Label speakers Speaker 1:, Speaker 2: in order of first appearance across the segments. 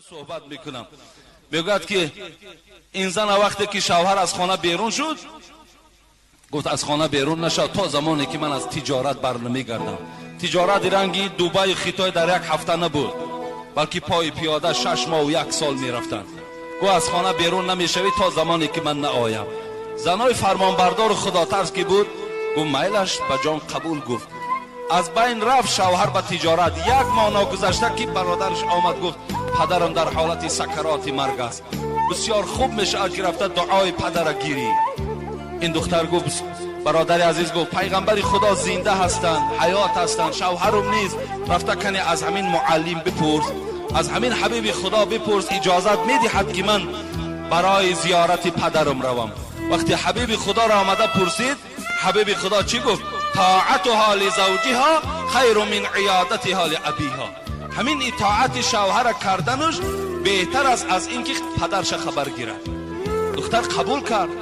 Speaker 1: Суҳбат мекунам. Мегӯяд ки ин зан вақте ки шавҳар аз хона берун шуд, гуфт аз хона берун нашав то замоне ки ман аз тиҷорат бар намегардам. Тиҷорати ранги Дубаю Хитой дар як ҳафта набуд, балки пои пиёда 6 моҳу 1 сол мерафтанд. Гуфт аз хона берун намешавӣ то замоне ки ман наоям. Занои фармонбардору худотарс ки буд, гуфт майлаш ба ҷон қабул гуфт. Аз байн рафт шавҳар ба тиҷорат. Як моҳ ногузашта ки бародараш омад, гуфт падарам дар ҳолати сакароти марг аст, бисёр хуб мешавад ки рафта дуои падара гирӣ. Ин духтар гуфт, бародари азиз гуфт, пайғамбари Худо зинда ҳастанд, ҳаёт ҳастанд, шавҳарум нест, рафта кане аз ҳамин муаллим бипурс, аз ҳамин ҳабиби Худо бипурс, иҷозат медиҳад ки ман барои зиёрати падарам равам. Вақте ҳабиби Худоро омада пурсид, ҳабиби Худо чӣ гуфт? Тоатуҳо лизавҷиҳо хайру мин иёдатиҳо лиабиҳо. Ҳамин итоати шавҳара карданаш беҳтар аст аз ин ки падарша хабар гирад. Духтар қабул кард.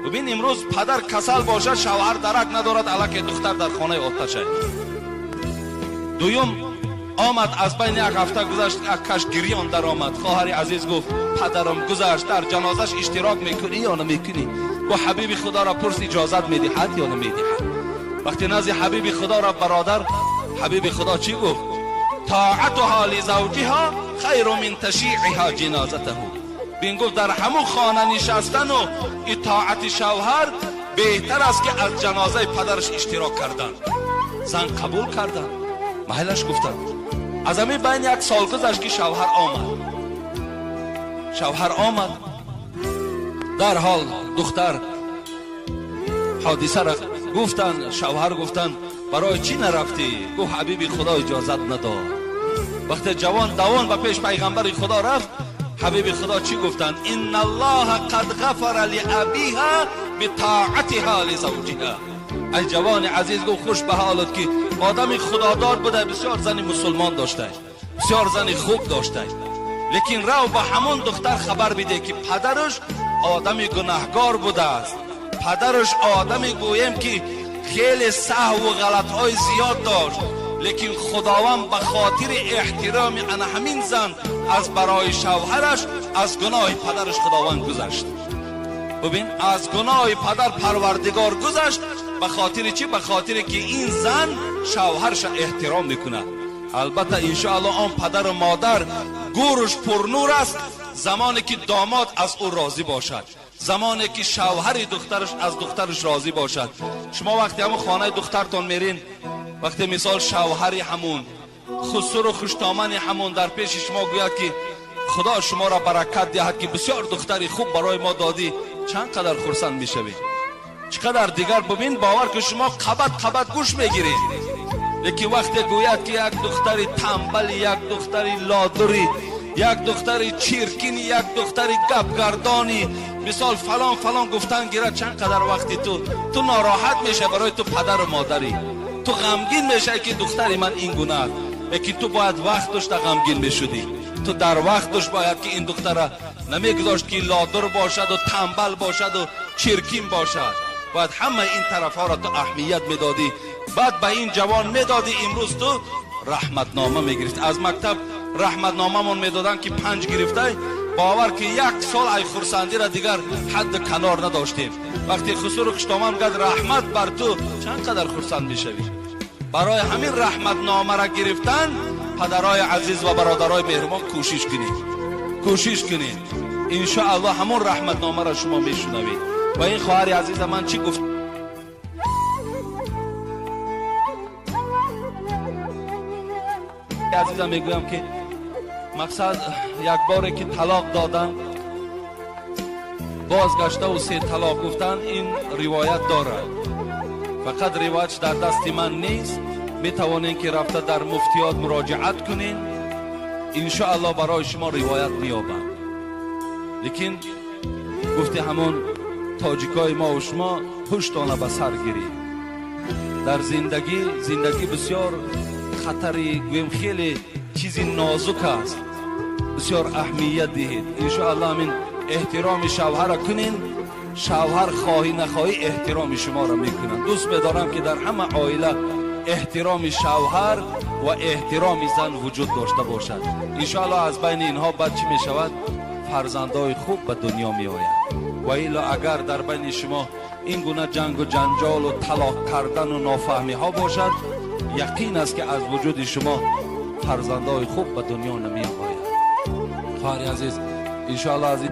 Speaker 1: Бибин, имрӯз падар касал бошад, шавҳар дарак надорад, аллакай духтар дар хонаи оташа. Дуюм омад, аз байни як ҳафта гузашт, як каш гирён даромад. Хоҳари азиз гуфт падарам гузашт, дар ҷанозаш иштирок мекунӣ ё намекунӣ? Гуфт ҳабиби Худоро пурс, иҷозат медиҳад ё намедиҳад? Вақте назди ҳабиби Худоро бародар, ҳабиби Худо чӣ гуфт? Тоатуҳо лизавҷиҳо хайру мин ташииҳо ҷинозатаҳу. Бин, гуфт дар ҳамун хона нишастану итоати шавҳар беҳтар аст ки аз ҷанозаи падараш иштирок кардан. Зан қабул карданд, майлаш гуфтанд. Аз ҳамин байн як сол гузашт ки шавҳар омад. Шавҳар омад, дарҳол духтар ҳодисаро гуфтанд. Шавҳар гуфтанд барои чӣ нарафтӣ? Гуфт ҳабиби Худо иҷозат надод. Вақте ҷавон давон ба пеш пайғамбари Худо рафт, ҳабиби Худо чӣ гуфтанд? Инналлоҳа қад ғафара лиабиҳа битоатиҳа лизавҷиҳа. Ай ҷавони азиз, гуфт хуш ба ҳолат ки одами худодор буда, бисёр зани мусулмон дошта, бисёр зани хуб дошта, лекин рав ба ҳамон духтар хабар биде ки падараш одами гунаҳгор будааст. Падараш одами гӯем ки хеле саҳву ғалатҳои зиёд дошт, лекин Худованд ба хотири эҳтироми ана ҳамин зан аз барои шавҳараш аз гуноҳи падараш Худованд гузашт. Бибин, аз гуноҳи падар Парвардигор гузашт. Ба хотири чӣ? Ба хотире ки ин зан шавҳарша эҳтиром мекунад. Албатта иншоаллоҳ он падару модар гӯрш пурнур аст замоне ки домод аз ӯ розӣ бошад, замоне ки шавҳари духтараш аз духтараш розӣ бошад. Шумо вақте ҳамон хонаи духтартон мерин, вақте мисол шавҳари ҳамун хусуру хуштомани ҳамун дар пеши шумо гӯяд ки Худо шуморо баракат диҳад ки бисёр духтари хуб барои мо додӣ, чанд қадар хурсанд мешавед. Чӣ қадар дигар бибин, бовар ки шумо қабат қабат гӯш мегиред. Лекин вақте гӯяд ки як духтари тамбали, як духтари лодурӣ, як духтари чиркини, як духтари гапгардонӣ, мисол фалон фалон гуфтан гирад, чанд қадар вақти ту нороҳат мешавӣ барои ту падару модарӣ, ту ғамгин мешавӣ ки духтари ман ин гуна аст. Лекин ту бояд вақт дошта ғамгин мешудӣ. Ту дар вақт дошт бояд ки ин духтара намегузошт ки лодур бошаду тамбал бошаду чиркин бошад. Бояд ҳамаи ин тарафҳоро ту аҳамият медодӣ, баъд ба ин ҷавон медодӣ. Имрӯз ту раҳматнома мегирифт. Аз мактаб раҳматномамон медоданд ки 5 гирифтай, бовар ки як сол ай хурсандиро дигар ҳадди канор надоштем. Вақте хусуру хуштоман гад раҳмат бар ту, чанд қадар хурсанд мешавӣ. Барои ҳамин раҳматномаро гирифтан падарои азиз ва бародарои меҳрубон кӯшиш кунед, кӯшиш кунед. Иншоаллоҳ ҳамон раҳматномаро шумо мешунавед. Ва ин хоҳари азиза ман чӣ гуфт? Азиза мегӯям ки мақсад як боре ки талоқ додам, бозгаштаву 3 талоқ гуфтан, ин ривоят дорад. Фақат ривоятш дар дасти ман нест. Метавонем ки рафта дар муфтиёт муроҷиат кунем, иншоаллоҳ барои шумо ривоят меёбад. Лекин гуфти ҳамон тоҷикои мо ва шумо ҳуштона ба сар гиред. Дар зиндагӣ, зиндагӣ бисёр хатари, гӯем хеле чизи нозук аст, бисёр аҳамият диҳед. Иншоаллоҳ ҳамин эҳтироми шавҳарро кунен, шавҳар хоҳӣ нахоҳӣ эҳтироми шуморо мекунанд. Дӯст медорам ки дар ҳама оила Эҳтироми шавҳар ва эҳтироми зан вуҷуд дошта бошад. Иншоаллоҳ аз байни инҳо баъд чӣ мешавад? Фарзандои хуб ба дунё меояд. Ва илло агар дар байни шумо ин гуна ҷангу ҷанҷолу талоқ кардану нофаҳмиҳо бошад, яқин аст ки аз вуҷуди шумо фарзандои хуб ба дунё намеояд. Хоҳари азиз, иншоаллоҳ аз